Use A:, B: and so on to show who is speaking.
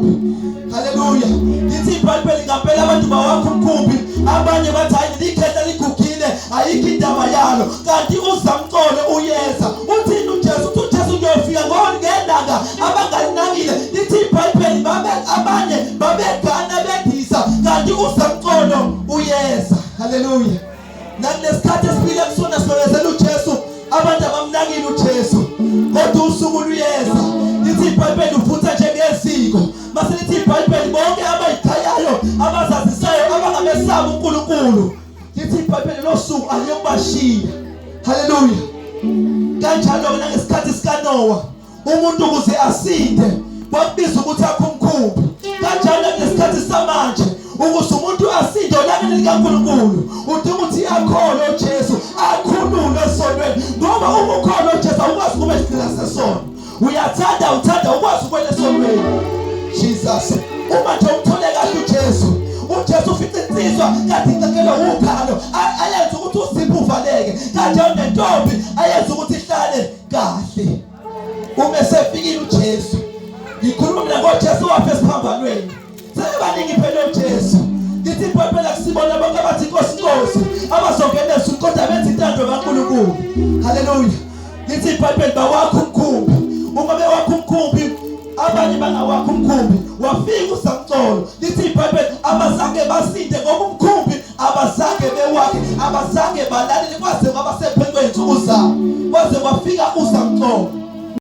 A: umkhumbi. Haleluya. Lithi iBhayibheli ngampela abantu bawakha umkhumbi, abanye bathi hayi likhehla ligugile, ayikho indaba yalo. Kanti uzamcolo uyeza. Uthini uJesu? Uthi uJesu ngiyofika ngelanga abangalinakile. Lithi iBhayibheli babe abanye babegana bedisa, kanti uzamcolo uyeza. Haleluya. Nakulesikhathi esiphila kusona simemezela uJesu, abantu abamnakile uJesu, kodwa usuku luyeza. Lithi iBhayibheli ufutha njengeziko. Mase lithi iBhayibheli bonke abayikhayayo, abazazisayo, abangamesabi uNkulunkulu, lithi iBhayibheli losuku aliyokubashiya. Haleluya. Kanjalo-ke nangesikhathi sikaNowa, umuntu ukuze asinde kwakubiza ukuthi akhe umkhumbi. Kanjalo ngesikhathi samanje ukuze umuntu asinde olakeni likaNkulunkulu udinga ukuthi akholwe uJesu, akhululwe esonweni, ngoba uma ukholwa uJesu awukwazi ukuba isigqila sesono. Uyathanda uthanda ukwazi ukwela esonweni. Jesus, uma nje umthole kahle uJesu, uJesu ufica insizwa kanti ixekelwe ukhalo, ayenze ukuthi uziphu uvaleke, kanjalo nentombi ayenze ukuthi ihlale kahle. Uma esefikile uJesu, ngikhuluma mina ngoJesu wafa esiphambanweni. Sebebaningi phela uJesu. Ngithi iBhayibheli akusibona bonke abathi Nkosi Nkosi abazongena ezulwini, kodwa benza intando kaNkulunkulu. Haleluya. Ngithi iBhayibheli bawakha umkhumbi. Uma bewakha umkhumbi, abanye bangawakha umkhumbi. Wafika